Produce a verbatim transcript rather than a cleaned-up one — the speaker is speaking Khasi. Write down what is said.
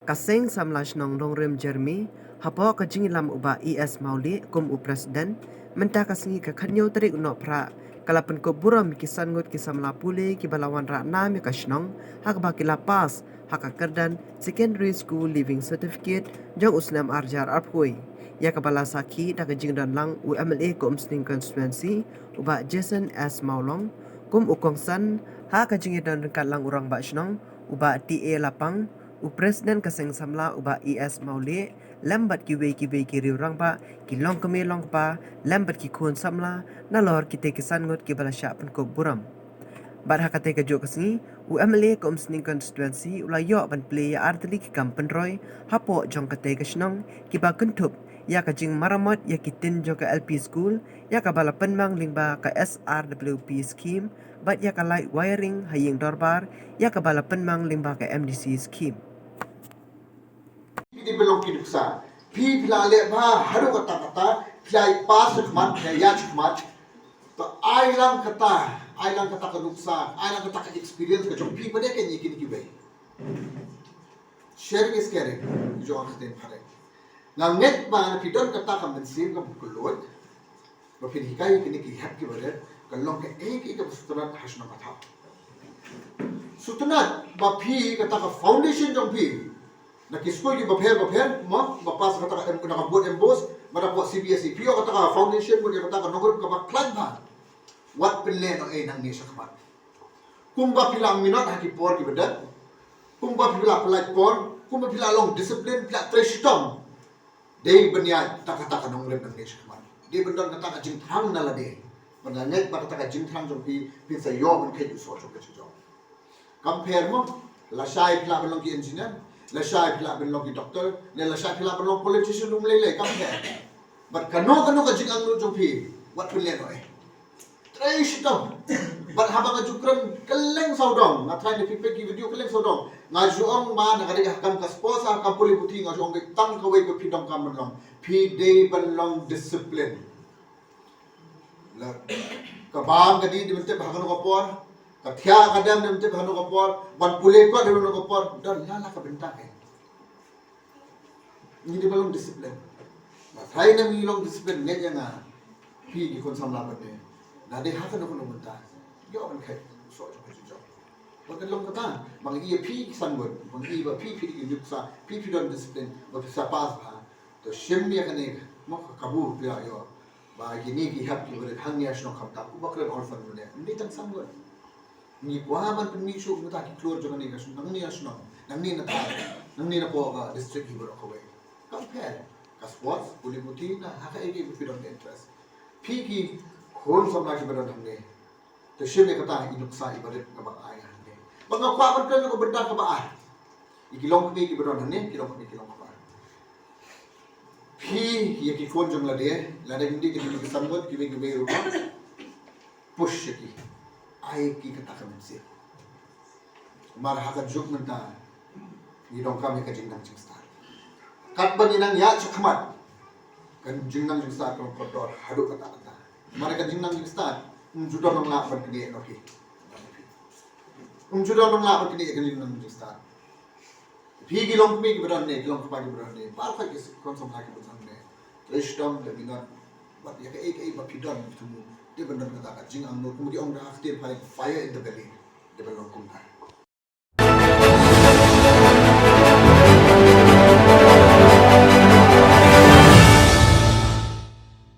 Ka Seng Samla Shnong Nongrim Jeremy, hapoh ka jingïalam u Bah E S Mawlieh kum u President, mynta ka sngi ka khatñiew tarik u Nohprah, ka la pynkup burom ïa ki san ngut ki samla pule kiba la wanrah nam ïa ka shnong, ha kaba ki la pass ha ka kyrdan Secondary School Leaving Certificate jong u snem ar hajar arphew. Ïa kaba la sakhi da ka jingdon lang u M L A ka Umsning Constituency, u Bah Jason S Mawlong, kum u kongsan, ha ka jingdon ryngkat lang u Rangbah Shnong, u Bah T A Lapang, u President ka Seng Samla u Bah E S Mawlieh, lem bad kiwei kiwei ki riew rangbah, ki longkmie longkpa, lem bad ki khun samla, nalor kitei ki san ngut kiba la shah pynkup burom. Bad ha katei ka juh ka sngi, u M L A ka Umsning Constituency u la ïoh ban plie ïa artylli ki kam pynroi, hapoh jong katei ka shnong, kiba kynthup ïa ka jingmaramot ïa ki tin jong ka L P School, ïa kaba la pynmang lyngba ka S R W P scheme, bad ïa ka light wiring ha ïing dorbar, ïa kaba la pynmang lyngba ka M D C scheme. Phi dei ban long ki nuksa. Phi, phi la leh bha haduh katta katta, phi la pass shakhmat, phi la ïaid shakhmat. To ai lang kata, ai lang kata ka nuksa, ai lang kata ka experience ka jong phi, pat ïa kane kine kiwei. Sharing is caring, jong ka ktien phareng. Nga ngeit ba lada phi don kata ka mynsiem kaba kylluid, ba phin hikai ïa kine ki hep kiba rit, kan long kaei kaei kaba sngewtynnat ha shnong ka thaw. Sngewtynnat ba phi kata ka foundation jong phi, na ki skul kiba pher bapher, mo, ba pass kata ka M-, na ka board MBOSE, bad hapoh C B S E, phi ïoh kata ka foundation, bad ïa kata ka nongrim kaba khlaiñ bha. Wat pynlehnohei nangne shakhmat. Kumba phi la minot ha ki por kiba dep, kumba phi la pyllait por, kumba phi la long discipline, phi la trei shitom. Dei ban ïaid da kata ka nongrim nangne shakhmat. Dei ban don kata ka jingthrang na lade. Ban ngeit ba kata ka jingthrang jong phi, phin sa ïoh ban kheit u soh jong ka jingjop. Kam pher mo, lashai phi lah ban long ki engineer, lashai phi lah ban long ki doctor, ne lashai phi lah ban long politician, um lei lei, kam pher. Bad kano kano ka jingangnud jong phi, wat pynlehnohei. Trei shitom. Bad haba nga ju kren kylleng sawdong, nga tharai ne phi peit ki video kylleng sawdong, nga ju ong ba na ka ri ka kam ka sports, ha ka kam pule puthi, nga ju ong ba tang kawei ba phi donkam ban long. Phi dei ban long discipline. La, ka bam ka dih dei ban tip ha kano ka por, ka thiah ka dem dei ban tip ha kano ka por, ban pule kot dei ban tip ha kano ka por, don la la ka bynta ka. Ngi dei ban long discipline. Ba tharai ngi long discipline, ngeit ïa nga, phi ki khun samla pat ne, lada dei ha kano kano ka bynta, ïoh ban kheit u soh jong ka jingjop. Ba kan long kata, ba ngi ïa phi ki san ngut, ba ngi ïa ba phi phi dei ki nuksa, phi phi don discipline, ba phi sa pass bha. To shim ïa kane, mo, ka kabu phi la ïoh. Ba kine ki hep kiba rit hangne ha shnong khamtam, uba kren orphan mynne, ym dei tang san ngut. Ngi kwah ban pynmih shuh mynta ki khlur jong kane ka shnong, nangne ha shnong, nangne na thaiñ, nangne na poh ka district hi baroh kawei. Kam pher, ka sports, pule puthi, na ha kaei kaei ba phi don ka interest. Phi ki khun samla kiba don hangne, to shim ïa kata i nuksa iba rit kaba ai hangne. Ba nga kwah ban kren ïa ka bynta kaba ar. Ïa ki longkmie kiba don hangne, ki longkmie ki longkpa. Phi ïa ki khun jong lade, lada ym dei ki dei ki san ngut, kiwei kiwei ruh, push ïa ki. Ai ki kata ka mynsiem. Namar ha ka juk mynta ngi donkam ïa ka jingnang jingstad. Katba ngi nang ïaid shakhmat, ka jingnang jingstad ka long kordor haduh katta katta. Namar ka jingnang jingstad, ym ju don nang lah ban knieh noh hi. Ym ju don nang lah ban knieh ïa ka jingnang jingstad. Phi ki longkmie kiba don ne, ki longkpa kiba don ne, baroh ki khun samla kiba don ne, trei shitom, da minot, bad ïa kaei kaei ba phi don, phi thmu, dei ban don kata ka jingangnud, kumba ki ong da ha ka ktien phareng, fire in the belly, dei ban long kumta.